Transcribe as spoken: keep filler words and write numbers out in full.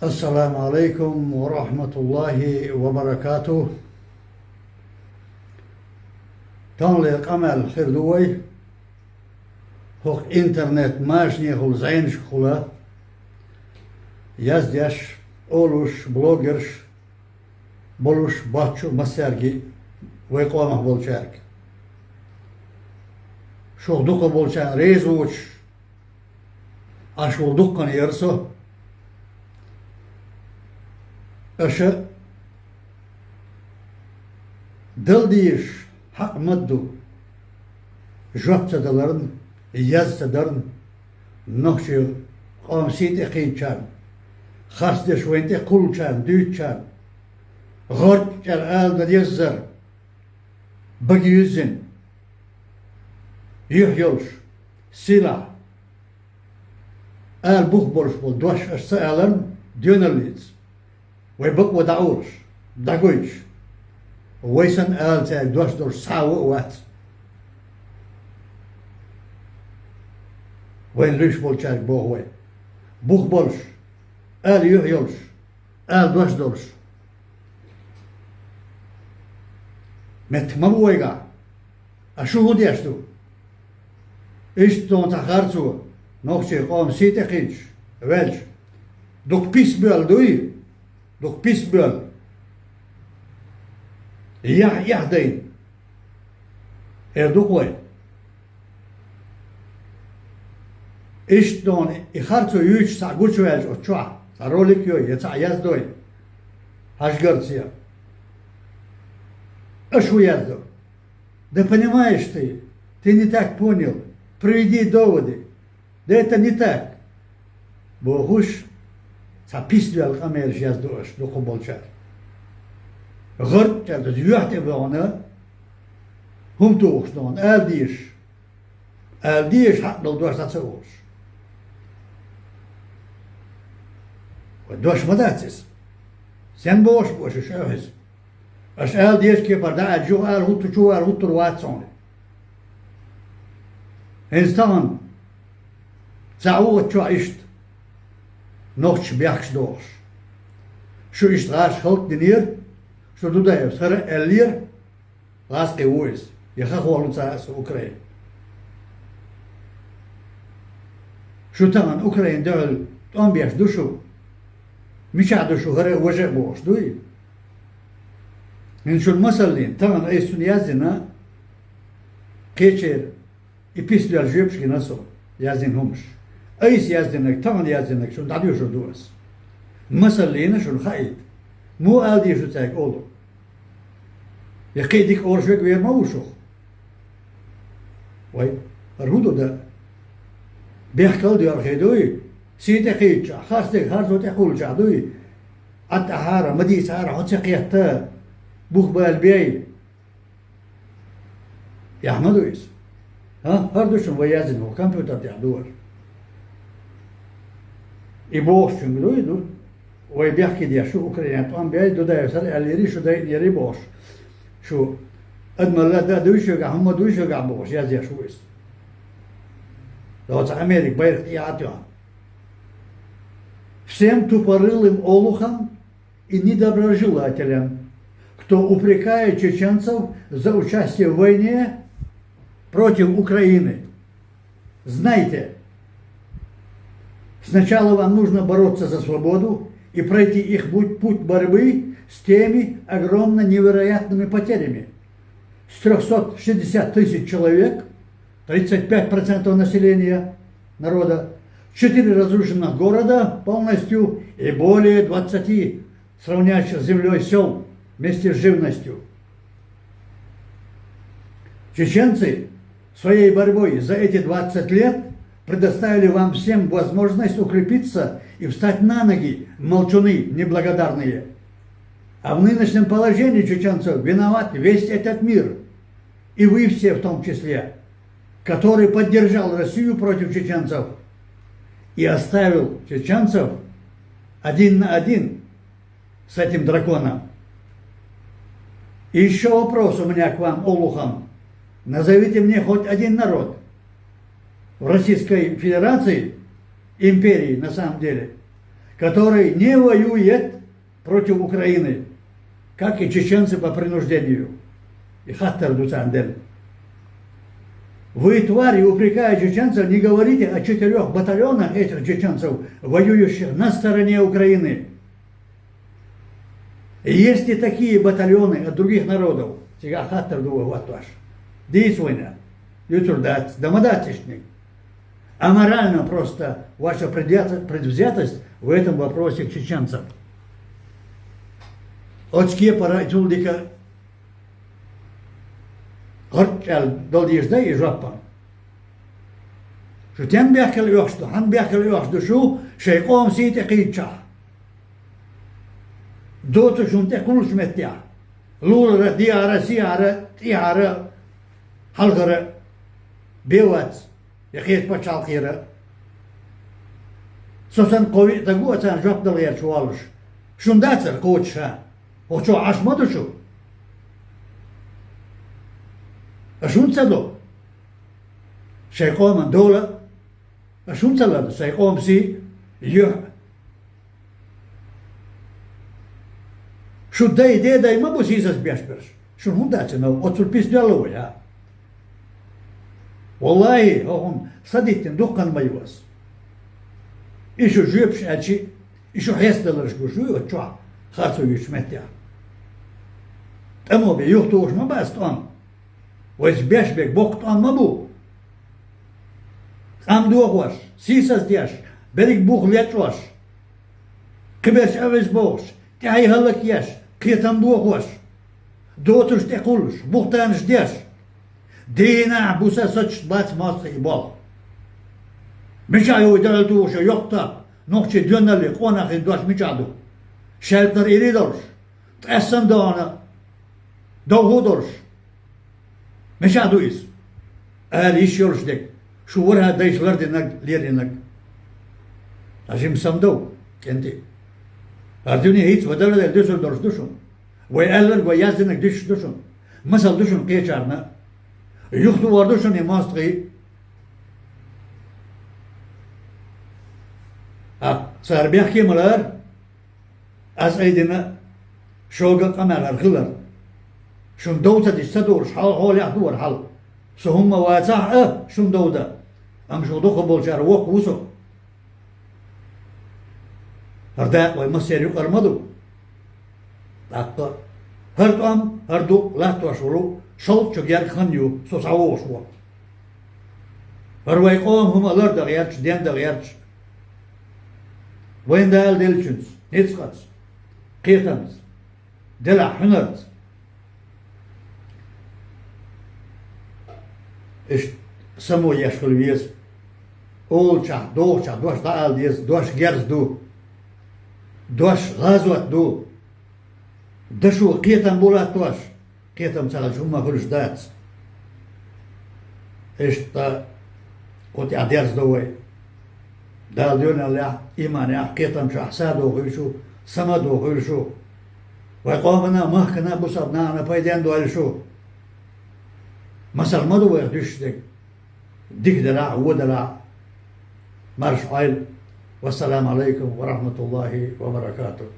Ассаламу Ӏалайкум ва рахьматуллахӀи ва баракатухӀ. Таханлера къамаьл хир ду вай хӀокху интернет-машанехула, зӀенашкахула яздеш, олуш, блогерш болуш боцчу массаьрга, вай къомах болчаьрга. Шух дукхахболчарна реза воцуш, Ӏаш волу дуккха яра со. Аша дала дезаш хьакъ ма-дду жоп ца даларна, яз ца дарна, нохчийн къоман сий тӀе кхийдачарна, харцдерш вайна тӀе кхуллучарна, дуьйцучарна, гӀорта чӀара ала дан деззара, баге юьззина, юьхь йолуш, сийлахь, ала бух болуш болу дош аша ца аларна, доьналлица, вай бакъо дӀаолуш, дӀагойтуш, вай санна ала цаьрга дош долуш цхьа а вон а вац. Вайна луьйш болчаьрга боху вай. Бух болуш, ала юьхь йолуш, ала дош долуш. Меттиг ма бу вайгахь. Ткъа шу хӀун деш ду? Иштта цхьа харцо, нохчийн къоман сий тӀе кхийдаш ваьлча, дукха пис боьлла дуй? Дукха пис боьлла. Яхь эхь дайна. Эр ду-кх вай. Иштта и харцо юьйцуш цхьаъ гучуваьлча оцу чохь, цхьа ролик йой, я цхьаъ яздой, хьажа гарца я. Аша хӀун яздо? Да понимаешь ты, ты не так понял. Приведи доводы. Да это не так. Бохуш, цхьа пис доьлла къамелаш яздо аша дукхахболчара. ГӀорта чӀара, юьхь тӀе бахана, хӀума тухуш дохана, ала дезаш. Ала дезаш хьакъ долу дош дӀа ца олуш. Вай дош ма дац иза. Сен бохуш бу аша уьш, охьа иза? Аша ала дезачу кепара дӀа а, чу ала хӀутту, чу ала хӀуттур вац хьуна. ХӀинца тахана цхьаъ ву оцу чохь иштта нохчаша бехкаш дохуш. Шу иштта гӀаш хӀаллакдинера, шу Дудаевс хӀара а аьллера, гӀазкхи ву иза, я хахо луца аса Украина. Шу тахана Украина дуьхьал тӀом беш ду шу? Мичахь ду шу хӀара а, важа а бохуш дуй? ХӀинца шуна масаллина, тахана айса цунна яздина, кхечеран и пис доьлла жоьпаш гина со, яздина хӀумаш. Айса яздинарг, тахана яздинарг шуна дӀадоьшур ду аса. Масаллина шуна хаийта. Муха ала дезаш ду цаьрга олу? Я кхин а дика олуш верг вер ма ву шух? Вай, хӀара хӀун ду дан? Бехкал а доьлхий дуй? Сий тӀе кхийдачохь, харцдерг харцо тӀе кхуллучохь дуй? Ӏад Ӏахьара, ма дийцахьара, хьо ца кхетта, бух бала бей. Яхь ма ду иза? ХӀа? ХӀара ду шуна вай яздина, хӀокху компьютер тӀехь ду хӀара. И бохучуьнга дуй ду? Вай бехке деш шу, Украинехь тӀом бей, Дудаевс хӀара аьллера, шу дайинера бохуш. Шу адамалла дан а дуй шуьгахь, хӀумма дуй шуьгахь бохуш, яздеш ву иза. Доцу Америка байракх тӀе а тӀехь. Всем тупорылым олухам и недоброжелателям, кто упрекает чеченцев за участие в войне против Украины. Знайте, сначала вам нужно бороться за свободу и пройти их путь, путь борьбы с теми огромно невероятными потерями. С трёхсот шестьдесят тысяч человек, тридцать пять процентов населения, народа, четыре разрушенных города полностью и более двадцати сравнять с землёй сёл вместе с живностью. Чеченцы своей борьбой за эти двадцать лет предоставили вам всем возможность укрепиться и встать на ноги, молчуны неблагодарные. А в нынешнем положении чеченцев виноват весь этот мир, и вы все в том числе, который поддержал Россию против чеченцев и оставил чеченцев один на один с этим драконом. И ещё вопрос у меня к вам, олухам. Назовите мне хоть один народ в Российской Федерации, империи на самом деле, который не воюет против Украины, как и чеченцы по принуждению. И хаттар ду царна делла. Вы, твари, упрекая чеченцев, не говорите о четырех батальонах этих чеченцев, воюющих на стороне Украины. Есть и такие батальоны от других народов. Цигахь хаттар ду вай хӀоттош. Дийца вайна. Юцур дац, да ма дац иштаниг. А морально просто ваша предвзято-, предвзятость в этом вопросе к чеченцам. Оцу кепара и цул дика гӀорчӀел дала дезаш дай и жоп. Шу стенна бехкала оьхуш ду, хьанна бехкала оьхуш ду шу шайн къоман сий тӀе кхийдачохь? Доцург шуна тӀе кхуллучу меттехь, лулара, дехьара, сехьара, тӀехьара, хьалхара, бен вац, я кхечу пачхьалкхера. Со санна кхо-виъ стаг ву а царна жоп дала гӀерташ воллуш. Шуна дацара кхочуш а? ХӀокху чохь Ӏаш ма ду шу? Аша хӀунда ца до? Шайн къоман дола а, аша хӀунда ца ларду шайн къоман сий, юьхь а? Шу дай, дедай ма бу сийсаз беш берш. Шуна хӀунда дац и новкъа? Оццул пис доьлла вай, а? Валлахи, хӀокхунна са диттина дуккха ма ю ас. И шу жоьпаш аьлчи, и шу хьестадаларш гуш ю оцу чохь харцо юьйцучу меттехь. ТӀамо бен юхатухуш ма бац тӀом. Вайца беш берг боккха тӀом ма бу. Къам дохош, сийсаз деш, берриг бух лечкъош, кхиберш а веза бохуш, тӀаьхье хӀаллакъеш, кхетам бохош, доцурш тӀе кхуллуш, бухтанаш деш, дийнахь а, буса а соцуш бац мостагӀий болх. Мичахь ю вай дуьхьал тухуш йоккха топ, нохчийн доьналле къонахий дош мичахь ду? Шаьлтанара ирий долуш, ткъесна дона довхо а долуш. Мичахь ду иза? Ала йиш йолуш дерг. Шу ворхӀе дайша лардинарг, леринарг. Ткъа жима сам дов, кӀентий. ХӀара дуьне хӀинца вай далла дуьсур долуш ду шуна. Вай аьлларг, вай яздинарг дуьсуш ду шуна. Масал ду шуна кхечарна. Юхатухур ду шуна и мостагӀий. ТӀаккха цара бехке ма лара. Ас айдина шога а къамел хӀара хилар. Шуна дов ца дича ца догӀуш хьал хьолехь ду хӀара хьал. Со хӀумма вацахь а, шуна дов дан. Амма шух дукхахболчара воккха ву со. ХӀара дакъа вай массеран юкъара ма ду. ТӀаккха хӀара тӀом, хӀара дукъ латтош волу шовзткъа чу гергга хан ю, со схьавогӀуш ву. ХӀара вай къоман хӀума лардан гӀерташ, дендан гӀерташ. Вайна Дала деллачуьнца, ницкъаца, кхетамца, делахь хьуьнарца. Иштта само еш хила веза. Олучохь, догӀучохь дош дӀаала деза, дош герз ду. Дош гӀазот ду. Дашо кхетам бу латтош, кхетам ца хилча хӀумма хуьлуш дац. Иштта кху тӀехь дерзадо вай. Дала доьналлехь, ийманехь, кхетамчохь садо хуьлуш шу, самадо хуьлуш шу. Вай къомана, махкана, бусалба нахана пайденна дойла шу. Масал ма ду вайх дуьсуш дерг. Дика делахь а, вон делахь а. Марша Ӏойла. Вассаламу Ӏалайкум ва рахьматуллахӀи ва баракатухӀ.